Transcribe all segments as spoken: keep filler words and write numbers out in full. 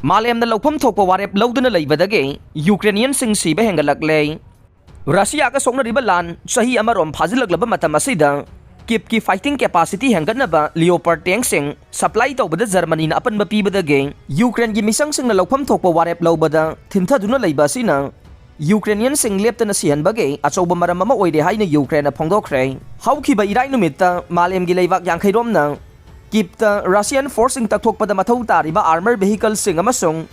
ꯃꯥꯂꯦꯝꯅ ꯂꯧꯐꯝ ꯊꯣꯛꯄ ꯋꯥꯔꯦꯞ ꯂꯧꯗꯨꯅ ꯂꯩꯕꯗꯒꯤ ꯌꯨꯀ꯭ꯔꯦꯅꯤꯌꯟꯁꯤꯡ ꯁꯤꯕ ꯍꯦꯟꯒꯠꯂꯛꯂꯦ꯫ ꯔꯁꯤꯌꯥꯒ ꯁꯣꯛꯅꯔꯤꯕ ꯂꯥꯟ ꯆꯍꯤ ꯑꯃꯔꯣꯝ ꯐꯥꯖꯤꯜꯂꯛꯂꯕ ꯃꯇꯝ ꯑꯁꯤꯗ ꯀꯤꯞꯀꯤ fighting capacity ꯍꯦꯟꯒꯠꯅꯕ Leopard tank ꯁꯤꯡ supply ꯇꯧꯕꯗ ꯖꯔꯃꯅꯤꯅ ꯑꯄꯟꯕ ꯄꯤꯕꯗꯒꯤ ꯌꯨꯀ꯭ꯔꯦꯟꯒꯤ ꯃꯤꯆꯪꯁꯤꯡꯅ ꯂꯧꯐꯝ ꯊꯣꯛꯄ ꯋꯥꯔꯦꯞ ꯂꯧꯕꯗ ꯊꯤꯟꯊꯗꯨꯅ ꯂꯩꯕ ꯑꯁꯤꯅ ꯌꯨꯀ꯭ꯔꯦꯅꯤꯌꯟꯁꯤꯡ ꯂꯦꯞꯇꯅ ꯁꯤꯍꯟꯕꯒꯤ ꯑꯆꯧꯕ ꯃꯔꯝ ꯑꯃ ꯑꯣꯏꯔꯦ ꯍꯥꯏꯅ ꯌꯨꯀ꯭ꯔꯦꯟꯅ ꯐꯣꯡꯗꯣꯛꯈ꯭ꯔꯦ꯫ ꯍꯧꯈꯤꯕ ꯏꯔꯥꯏ ꯅꯨꯃꯤꯠꯇ ꯃꯥꯂꯦꯝꯒꯤ ꯂꯩꯕꯥꯛ ꯌꯥꯡꯈꯩꯔꯣꯝꯅ ꯀꯤꯞꯇ Russian force ꯁꯤꯡ ꯇꯛꯊꯣꯛꯄꯗ ꯃꯊꯧ ꯇꯥꯔꯤꯕ armor vehicle ꯁꯤꯡ ꯑꯃꯁꯨꯡ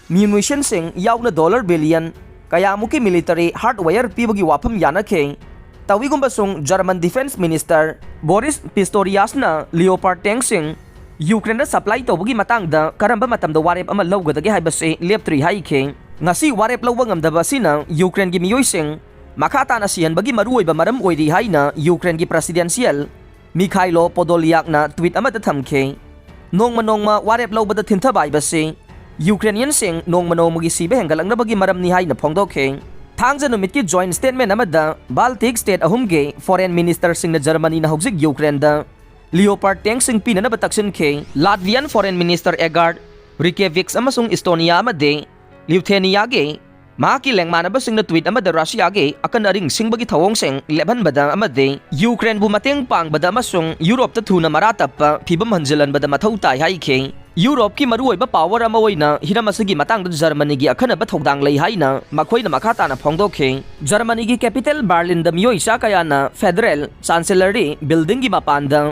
munition ꯁꯤꯡ ꯌꯥꯎꯅ dollar billion ꯀꯌꯥꯃꯨꯛꯀꯤ military hardware ꯄꯤꯕꯒꯤ ꯋꯥꯐꯝ ꯌꯥꯅꯈꯤ꯫ ꯇꯧꯏꯒꯨꯝꯕꯁꯨꯡ German defence minister Boris Pistorius ꯅ Leopard tank ꯁꯤꯡ ꯌꯨꯀ꯭ꯔꯦꯟꯗ supply ꯇꯧꯕꯒꯤ ꯃꯇꯥꯡꯗ ꯀꯔꯝꯕ ꯃꯇꯝꯗ ꯋꯥꯔꯦꯞ ꯑꯃ ꯂꯧꯒꯗꯒꯦ ꯍꯥꯏꯕꯁꯤ ꯂꯦꯞꯇ꯭ꯔꯤ ꯍꯥꯏꯈꯤ꯫ ꯉꯁꯤ ꯋꯥꯔꯦꯞ ꯂꯧꯕ ꯉꯝꯗꯕ ꯑꯁꯤꯅ ꯌꯨꯀ꯭ꯔꯦꯟꯒꯤ ꯃꯤꯑꯣꯏꯁꯤꯡ ꯃꯈꯥ ꯇꯥꯅ ꯁꯤꯍꯟꯕꯒꯤ ꯃꯔꯨꯑꯣꯏꯕ ꯃꯔꯝ ꯑꯣꯏꯔꯤ ꯍꯥꯏꯅ ꯌꯨꯀ꯭ꯔꯦꯟꯒꯤ presidential Mikhailo Podolyak ꯅ tweet ꯑꯃꯗ ꯊꯝꯈꯤ꯫ ꯅꯣꯡꯃ ꯅꯣꯡꯃ ꯋꯥꯔꯦꯞ ꯂꯧꯕꯗ ꯊꯤꯟꯊꯕ ꯍꯥꯏꯕꯁꯤ ꯌꯨꯀ꯭ꯔꯦꯅꯤꯌꯟꯁꯤꯡ ꯅꯣꯡꯃ ꯅꯣꯡꯃꯒꯤ ꯁꯤꯕ ꯍꯦꯟꯒꯠꯂꯛꯅꯕꯒꯤ ꯃꯔꯝꯅꯤ ꯍꯥꯏꯅ ꯐꯣꯡꯗꯣꯛꯈꯤ꯫ ꯊꯥꯡꯖ ꯅꯨꯃꯤꯠꯀꯤ joint statement ꯑꯃꯗ Baltic state ꯑꯍꯨꯝꯒꯤ foreign minister ꯁꯤꯡꯅ ꯖꯔꯃꯅꯤꯅ ꯍꯧꯖꯤꯛ ꯌꯨꯀ꯭ꯔꯦꯟꯗ Leopard tank ꯁꯤꯡ ꯄꯤꯅꯅꯕ ꯇꯛꯁꯤꯟꯈꯤ꯫ Latvian foreign minister Egard Rinkēvičs ꯑꯃꯁꯨꯡ Estonia ꯑꯃꯗꯤ Lithuania ꯒꯤ ꯃꯍꯥꯛꯀꯤ ꯂꯦꯡꯃꯥꯟꯅꯕꯁꯤꯡꯅ tweet ꯑꯃꯗ ꯔꯁꯤꯌꯥꯒꯤ ꯑꯀꯟ ꯑꯔꯤꯡ ꯁꯤꯡꯕꯒꯤ ꯊꯧꯑꯣꯡꯁꯤꯡ ꯂꯦꯞꯍꯟꯕꯗ ꯑꯃꯗꯤ ꯌꯨꯀ꯭ꯔꯦꯟꯕꯨ ꯃꯇꯦꯡ ꯄꯥꯡꯕꯗ ꯑꯃꯁꯨꯡ ꯌꯨꯔꯣꯞꯇ ꯊꯨꯅ ꯃꯔꯥ ꯇꯞꯄ ꯐꯤꯕꯝ ꯍꯟꯖꯤꯜꯍꯟꯕꯗ ꯃꯊꯧ ꯇꯥꯏ ꯍꯥꯏꯈꯤ꯫ ꯌꯨꯔꯣꯞꯀꯤ ꯃꯔꯨꯑꯣꯏꯕ power ꯑꯃ ꯑꯣꯏꯅ ꯍꯤꯔꯝ ꯑꯁꯤꯒꯤ ꯃꯇꯥꯡꯗ ꯖꯔꯃꯅꯤꯒꯤ ꯑꯈꯟꯅꯕ ꯊꯧꯗꯥꯡ ꯂꯩ ꯍꯥꯏꯅ ꯃꯈꯣꯏꯅ ꯃꯈꯥ ꯇꯥꯅ ꯐꯣꯡꯗꯣꯛꯈꯤ꯫ ꯖꯔꯃꯅꯤꯒꯤ capital Berlin ꯗ ꯃꯤꯑꯣꯏ ꯆꯥ ꯀꯌꯥꯅ Federal Chancellery building ꯒꯤ ꯃꯄꯥꯟꯗ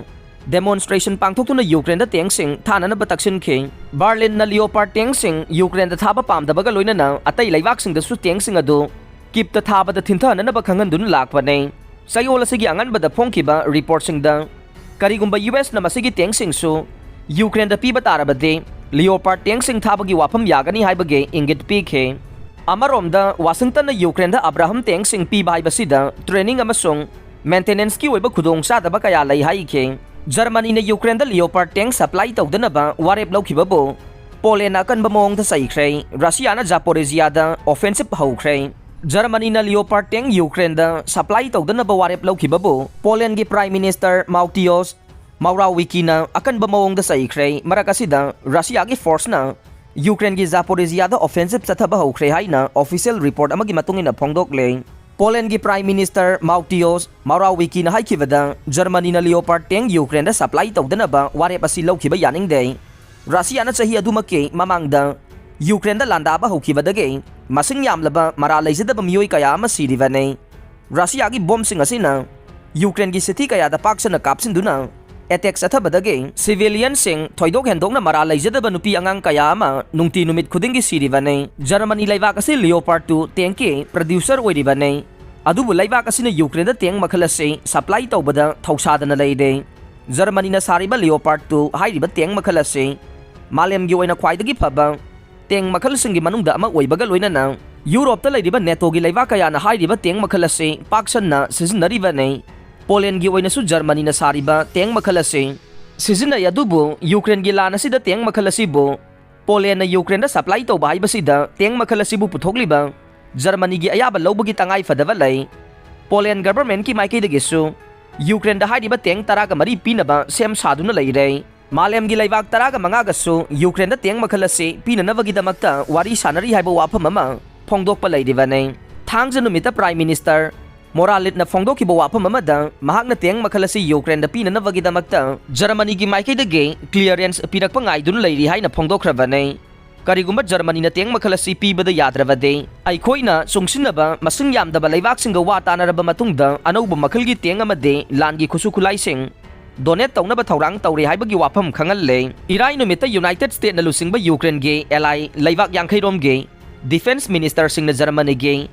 demonstration ꯄꯥꯡꯊꯣꯛꯇꯨꯅ ꯌꯨꯀ꯭ꯔꯦꯟꯗ tank ꯁꯤꯡ ꯊꯥꯅꯅꯕ ꯇꯛꯁꯤꯟꯈꯤ꯫ Berlin ꯅ Leopard tank ꯁꯤꯡ ꯌꯨꯀ꯭ꯔꯦꯟꯗ ꯊꯥꯕ ꯄꯥꯝꯗꯕꯒ ꯂꯣꯏꯅꯅ ꯑꯇꯩ ꯂꯩꯕꯥꯛꯁꯤꯡꯗꯁꯨ tank ꯁꯤꯡ ꯑꯗꯨ ꯀꯤꯞꯇ ꯊꯥꯕꯗ ꯊꯤꯟꯊꯍꯟꯅꯅꯕ ꯈꯪꯍꯟꯗꯨꯅ ꯂꯥꯛꯄꯅꯤ꯫ ꯆꯌꯣꯜ ꯑꯁꯤꯒꯤ ꯑꯉꯟꯕꯗ ꯐꯣꯡꯈꯤꯕ report ꯁꯤꯡꯗ ꯀꯔꯤꯒꯨꯝꯕ ꯌꯨ ꯑꯦꯁ ꯅ ꯃꯁꯤꯒꯤ tank ꯁꯤꯡꯁꯨ ꯌꯨꯀ꯭ꯔꯦꯟꯗ ꯄꯤꯕ ꯇꯥꯔꯕꯗꯤ Leopard tank ꯁꯤꯡ ꯊꯥꯕꯒꯤ ꯋꯥꯐꯝ ꯌꯥꯒꯅꯤ ꯍꯥꯏꯕꯒꯤ ꯏꯪꯒꯤꯠ ꯄꯤꯈꯤ꯫ ꯑꯃꯔꯣꯝꯗ ꯋꯥꯁꯤꯡꯇꯟꯅ ꯌꯨꯀ꯭ꯔꯦꯟꯗ Abrams tank ꯁꯤꯡ ꯄꯤꯕ ꯍꯥꯏꯕꯁꯤꯗ training ꯑꯃꯁꯨꯡ maintenance ꯀꯤ ꯑꯣꯏꯕ ꯈꯨꯗꯣꯡꯆꯥꯗꯕ ꯀꯌꯥ ꯂꯩ ꯍꯥꯏꯈꯤ꯫ ꯖꯔꯃꯅꯤꯅ ꯌꯨꯀ꯭ꯔꯦꯟꯗ Leopard tank supply ꯇꯧꯗꯅꯕ ꯋꯥꯔꯦꯞ ꯂꯧꯈꯤꯕꯕꯨ ꯄꯣꯂꯦꯟꯅ ꯑꯀꯟꯕ ꯃꯑꯣꯡꯗ ꯆꯩꯈ꯭ꯔꯦ꯫ ꯔꯁꯤꯌꯥꯅ Zaporizhzya ꯗ offensive ꯍꯧꯈ꯭ꯔꯦ꯫ ꯖꯔꯃꯅꯤꯅ Leopard tank ꯌꯨꯀ꯭ꯔꯦꯟꯗ supply ꯇꯧꯗꯅꯕ ꯋꯥꯔꯦꯞ ꯂꯧꯈꯤꯕꯕꯨ ꯄꯣꯂꯦꯟꯒꯤ Prime Minister Mateusz Morawiecki ꯅ ꯑꯀꯟꯕ ꯃꯑꯣꯡꯗ ꯆꯩꯈ꯭ꯔꯦ꯫ ꯃꯔꯛ ꯑꯁꯤꯗ ꯔꯁꯤꯌꯥꯒꯤ force ꯅ ꯌꯨꯀ꯭ꯔꯦꯟꯒꯤ ꯖꯥꯄꯣꯔꯤꯖꯤꯌꯥꯗ offensive ꯆꯠꯊꯕ ꯍꯧꯈ꯭ꯔꯦ ꯍꯥꯏꯅ official report ꯑꯃꯒꯤ ꯃꯇꯨꯡ ꯏꯟꯅ ꯐꯣꯡꯗꯣꯛꯂꯦ꯫ ꯄꯣꯂꯦꯟꯒꯤ Prime Minister Mateusz Morawieckiꯅ ꯍꯥꯏꯈꯤꯕꯗ, ꯖꯔꯃꯅꯤꯅ Leopard tank ꯌꯨꯀ꯭ꯔꯦꯟꯗ supply ꯇꯧꯗꯅꯕ ꯋꯥꯔꯦꯞ ꯑꯁꯤ ꯂꯧꯈꯤꯕ ꯌꯥꯅꯤꯡꯗꯦ꯫ ꯔꯁꯤꯌꯥꯅ ꯆꯍꯤ ꯑꯗꯨꯃꯛꯀꯤ ꯃꯃꯥꯡꯗ ꯌꯨꯀ꯭ꯔꯦꯟꯗ ꯂꯥꯟꯗꯥꯕ ꯍꯧꯈꯤꯕꯗꯒꯤ ꯃꯁꯤꯡ ꯌꯥꯝꯂꯕ ꯃꯔꯥꯜ ꯂꯩꯖꯗꯕ ꯃꯤꯑꯣꯏ ꯀꯌꯥ ꯑꯃ ꯁꯤꯔꯤꯕꯅꯤ꯫ ꯔꯁꯤꯌꯥꯒꯤ ꯕꯣꯝꯁꯤꯡ ꯑꯁꯤꯅ ꯌꯨꯀ꯭ꯔꯦꯟꯒꯤ city ꯀꯌꯥꯗ ꯄꯥꯛ ꯁꯟꯅ ꯀꯥꯞꯁꯤꯟꯗꯨꯅ attack ꯆꯠꯊꯕꯗꯒꯤ civilianꯁꯤꯡ, ꯊꯣꯏꯗꯣꯛ ꯍꯦꯟꯗꯣꯛꯅ ꯃꯔꯥꯜ ꯂꯩꯖꯗꯕ ꯅꯨꯄꯤ ꯑꯉꯥꯡ ꯀꯌꯥ ꯑꯃ ꯅꯨꯡꯇꯤ ꯅꯨꯃꯤꯠ ꯈꯨꯗꯤꯡꯒꯤ ꯁꯤꯔꯤꯕꯅꯤ꯫ ꯖꯔꯃꯅꯤ ꯂꯩꯕꯥꯛ ꯑꯁꯤ Leopard two tankꯀꯤ producer ꯑꯣꯏꯔꯤꯕꯅꯤ꯫ ꯑꯗꯨꯕꯨ ꯂꯩꯕꯥꯛ ꯑꯁꯤꯅ ꯌꯨꯀ꯭ꯔꯦꯟꯗ tank ꯃꯈꯜ ꯑꯁꯤ supply ꯇꯧꯕꯗ ꯊꯧꯁꯥꯗꯅ ꯂꯩꯔꯦ꯫ ꯖꯔꯃꯅꯤꯅ ꯁꯥꯔꯤꯕ Leopard two ꯍꯥꯏꯔꯤꯕ tank ꯃꯈꯜ ꯑꯁꯤ ꯃꯥꯂꯦꯝꯒꯤ ꯑꯣꯏꯅ ꯈ꯭ꯋꯥꯏꯗꯒꯤ ꯐꯕ tank ꯃꯈꯜꯁꯤꯡꯒꯤ ꯃꯅꯨꯡꯗ ꯑꯃ ꯑꯣꯏꯕꯒ ꯂꯣꯏꯅꯅ, ꯌꯨꯔꯣꯞꯇ ꯂꯩꯔꯤꯕ NATOꯒꯤ ꯂꯩꯕꯥꯛ ꯀꯌꯥꯅ ꯍꯥꯏꯔꯤꯕ tank ꯃꯈꯜ ꯑꯁꯤ ꯄꯥꯛ ꯁꯟꯅ ꯁꯤꯖꯤꯟꯅꯔꯤꯕꯅꯤ꯫ ꯄꯣꯂꯦꯟꯒꯤ ꯑꯣꯏꯅꯁꯨ ꯖꯔꯃꯅꯤꯅ ꯁꯥꯔꯤꯕ tank ꯃꯈꯜ ꯑꯁꯤ ꯁꯤꯖꯤꯟꯅꯩ, ꯑꯗꯨꯕꯨ ꯌꯨꯀ꯭ꯔꯦꯟꯒꯤ ꯂꯥꯟ ꯑꯁꯤꯗ tank ꯃꯈꯜ ꯑꯁꯤꯕꯨ ꯄꯣꯂꯦꯟꯅ ꯌꯨꯀ꯭ꯔꯦꯟꯗ supply ꯇꯧꯕ ꯍꯥꯏꯕꯁꯤꯗ tank ꯃꯈꯜ ꯑꯁꯤꯕꯨ ꯄꯨꯊꯣꯛꯂꯤꯕ ꯖꯔꯃꯅꯤꯒꯤ ꯑꯌꯥꯕ ꯂꯧꯕꯒꯤ ꯇꯉꯥꯏ ꯐꯗꯕ ꯂꯩ꯫ ꯄꯣꯂꯦꯟ governmentꯀꯤ ꯃꯥꯏꯀꯩꯗꯒꯤꯁꯨ ꯌꯨꯀ꯭ꯔꯦꯟꯗ ꯍꯥꯏꯔꯤꯕ tank ꯇꯔꯥꯒ ꯃꯔꯤ ꯄꯤꯅꯕ ꯁꯦꯝ ꯁꯥꯗꯨꯅ ꯂꯩꯔꯦ꯫ ꯃꯥꯂꯦꯝꯒꯤ ꯂꯩꯕꯥꯛ ꯇꯔꯥꯒ ꯃꯉꯥꯒꯁꯨ ꯌꯨꯀ꯭ꯔꯦꯟꯗ tank ꯃꯈꯜ ꯑꯁꯤ ꯄꯤꯅꯅꯕꯒꯤꯗꯃꯛꯇ ꯋꯥꯔꯤ ꯁꯥꯅꯔꯤ ꯍꯥꯏꯕ ꯋꯥꯐꯝ ꯑꯃ ꯐꯣꯡꯗꯣꯛꯄ ꯂꯩꯔꯤꯕꯅꯤ꯫ ꯊꯥꯡꯖ ꯅꯨꯃꯤꯠꯇ Prime Minister Morawiecꯅ ꯐꯣꯡꯗꯣꯛꯈꯤꯕ ꯋꯥꯐꯝ ꯑꯃꯗ, ꯃꯍꯥꯛꯅ tank ꯃꯈꯜ ꯑꯁꯤ ꯌꯨꯀ꯭ꯔꯦꯟꯗ ꯄꯤꯅꯅꯕꯒꯤꯗꯃꯛꯇ ꯖꯔꯃꯅꯤꯒꯤ ꯃꯥꯏꯀꯩꯗꯒꯤ clearance ꯄꯤꯔꯛꯄ ꯉꯥꯏꯗꯨꯅ ꯂꯩꯔꯤ ꯍꯥꯏꯅ ꯐꯣꯡꯗꯣꯛꯈ꯭ꯔꯕꯅꯤ꯫ ꯀꯔꯤꯒꯨꯝꯕ ꯖꯔꯃꯅꯤꯅ tank ꯃꯈꯜ ꯑꯁꯤ ꯄꯤꯕꯗ ꯌꯥꯗ꯭ꯔꯕꯗꯤ, ꯑꯩꯈꯣꯏꯅ ꯆꯨꯡꯁꯤꯟꯅꯕ ꯃꯁꯤꯡ ꯌꯥꯝꯗꯕ ꯂꯩꯕꯥꯛꯁꯤꯡꯒ ꯋꯥ ꯇꯥꯅꯔꯕ ꯃꯇꯨꯡꯗ ꯑꯅꯧꯕ ꯃꯈꯜꯒꯤ tank ꯑꯃꯗꯤ ꯂꯥꯟꯒꯤ ꯈꯨꯠꯁꯨ ꯈꯨꯠꯂꯥꯏꯁꯤꯡ donate ꯇꯧꯅꯕ ꯊꯧꯔꯥꯡ ꯇꯧꯔꯤ ꯍꯥꯏꯕꯒꯤ ꯋꯥꯐꯝ ꯈꯪꯍꯜꯂꯦ꯫ ꯏꯔꯥꯏ ꯅꯨꯃꯤꯠꯇ United Stateꯅ ꯂꯨꯆꯤꯡꯕ ꯌꯨꯀ꯭ꯔꯦꯟꯒꯤ ally ꯂꯩꯕꯥꯛ ꯌꯥꯡꯈꯩ ꯔꯣꯝꯒꯤ defence ministerꯁꯤꯡꯅ ꯖꯔꯃꯅꯤꯒꯤ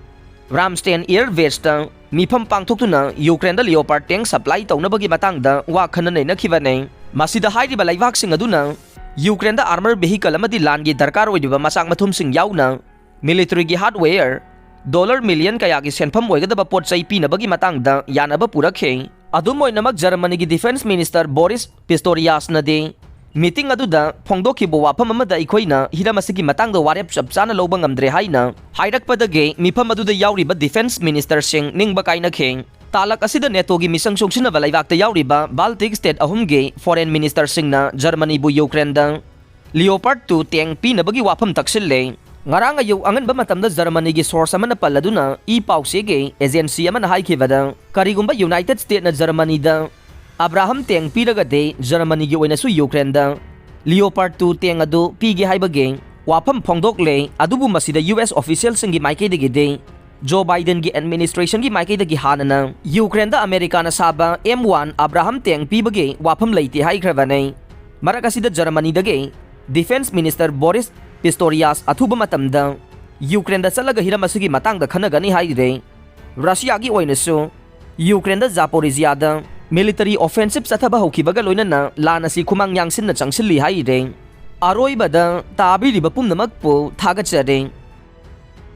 Ramstein air baseꯇ ꯃꯤꯐꯝ ꯄꯥꯡꯊꯣꯛꯇꯨꯅ ꯌꯨꯀ꯭ꯔꯦꯟꯗ Leopard tank supply ꯇꯧꯅꯕꯒꯤ ꯃꯇꯥꯡꯗ ꯋꯥ ꯈꯟꯅ ꯅꯩꯅꯈꯤꯕꯅꯤ꯫ ꯃꯁꯤꯗ ꯍꯥꯏꯔꯤꯕ ꯂꯩꯕꯥꯛꯁꯤꯡ ꯑꯗꯨꯅ ꯌꯨꯀ꯭ꯔꯦꯟꯗ armor vehicle ꯑꯃꯗꯤ ꯂꯥꯟꯒꯤ ꯗꯔꯀꯥꯔ ꯑꯣꯏꯔꯤꯕ ꯃꯆꯥꯛ ꯃꯊꯨꯝꯁꯤꯡ ꯌꯥꯎꯅ militaryꯒꯤ hardware, dollar million ꯀꯌꯥꯒꯤ ꯁꯦꯟꯐꯝ ꯑꯣꯏꯒꯗꯕ ꯄꯣꯠ ꯆꯩ ꯄꯤꯅꯕꯒꯤ ꯃꯇꯥꯡꯗ ꯌꯥꯅꯕ ꯄꯨꯔꯛꯈꯤ꯫ ꯑꯗꯨꯝ ꯑꯣꯏꯅꯃꯛ, ꯖꯔꯃꯅꯤꯒꯤ defence minister Boris Pistoriusꯅꯗꯤ meeting ꯑꯗꯨꯗ ꯐꯣꯡꯗꯣꯛꯈꯤꯕ ꯋꯥꯐꯝ ꯑꯃꯗ ꯑꯩꯈꯣꯏꯅ ꯍꯤꯔꯝ ꯑꯁꯤꯒꯤ ꯃꯇꯥꯡꯗ ꯋꯥꯔꯦꯞ ꯆꯞ ꯆꯥꯅ ꯂꯧꯕ ꯉꯝꯗ꯭ꯔꯦ ꯍꯥꯏꯅ ꯍꯥꯏꯔꯛꯄꯗꯒꯤ, ꯃꯤꯐꯝ ꯑꯗꯨꯗ ꯌꯥꯎꯔꯤꯕ defence ministerꯁꯤꯡ ꯅꯤꯡꯕ ꯀꯥꯏꯅꯈꯤ꯫ ꯇꯥꯂꯛ ꯑꯁꯤꯗ NATOꯒꯤ ꯃꯤꯆꯪ ꯆꯨꯡꯁꯤꯟꯅꯕ ꯂꯩꯕꯥꯛꯇ ꯌꯥꯎꯔꯤꯕ Baltic state ꯑꯍꯨꯝꯒꯤ foreign ministerꯁꯤꯡꯅ ꯖꯔꯃꯅꯤꯕꯨ ꯌꯨꯀ꯭ꯔꯦꯟꯗ Leopard two tank ꯄꯤꯅꯕꯒꯤ ꯋꯥꯐꯝ ꯇꯛꯁꯤꯜꯂꯦ꯫ ꯉꯔꯥꯡ ꯑꯌꯨꯛ ꯑꯉꯟꯕ ꯃꯇꯝꯗ ꯖꯔꯃꯅꯤꯒꯤ source ꯑꯃꯅ ꯄꯜꯂꯗꯨꯅ ꯏ ꯄꯥꯎ ꯆꯦꯒꯤ agency ꯑꯃꯅ ꯍꯥꯏꯈꯤꯕꯗ, ꯀꯔꯤꯒꯨꯝꯕ United States ꯅ ꯖꯔꯃꯅꯤꯗ ꯑꯕ꯭ꯔꯥꯍꯝ tank ꯄꯤꯔꯒꯗꯤ ꯖꯔꯃꯅꯤꯒꯤ ꯑꯣꯏꯅꯁꯨ ꯌꯨꯀ꯭ꯔꯦꯟꯗ Leopard two tank ꯑꯗꯨ ꯄꯤꯒꯦ ꯍꯥꯏꯕꯒꯤ ꯋꯥꯐꯝ ꯐꯣꯡꯗꯣꯛꯂꯦ꯫ ꯑꯗꯨꯕꯨ ꯃꯁꯤꯗ U S official ꯁꯤꯡꯒꯤ ꯃꯥꯏꯀꯩꯗꯒꯤꯗꯤ, ꯖꯣ ꯕꯥꯏꯗꯦꯟꯒꯤ administration ꯒꯤ ꯃꯥꯏꯀꯩꯗꯒꯤ ꯍꯥꯟꯅꯅ ꯌꯨꯀ꯭ꯔꯦꯟꯗ ꯑꯃꯦꯔꯤꯀꯥꯅ ꯁꯥꯕ M one Abraham tank ꯄꯤꯕꯒꯤ ꯋꯥꯐꯝ ꯂꯩꯇꯦ ꯍꯥꯏꯈ꯭ꯔꯕꯅꯤ꯫ ꯃꯔꯛ ꯑꯁꯤꯗ ꯖꯔꯃꯅꯤꯗꯒꯤ Defence Minister Boris Pistorius ꯑꯊꯨꯕ ꯃꯇꯝꯗ ꯌꯨꯀ꯭ꯔꯦꯟꯗ ꯆꯠꯂꯒ ꯍꯤꯔꯝ ꯑꯁꯤꯒꯤ ꯃꯇꯥꯡꯗ ꯈꯟꯅꯒꯅꯤ ꯍꯥꯏꯔꯦ꯫ ꯔꯁꯤꯌꯥꯒꯤ ꯑꯣꯏꯅꯁꯨ ꯌꯨꯀ꯭ꯔꯦꯟꯗ ꯖꯥꯄꯣꯔꯤꯖꯤꯌꯥꯗ military offensive ꯆꯠꯊꯕ ꯍꯧꯈꯤꯕꯒ ꯂꯣꯏꯅꯅ ꯂꯥꯟ ꯑꯁꯤ ꯈꯨꯃꯥꯡ ꯌꯥꯡꯁꯤꯟꯅ ꯆꯪꯁꯤꯜꯂꯤ ꯍꯥꯏꯔꯦ꯫ ꯑꯔꯣꯏꯕꯗ ꯇꯥꯕꯤꯔꯤꯕ ꯄꯨꯝꯅꯃꯛꯄꯨ ꯊꯥꯒꯠꯆꯔꯤ꯫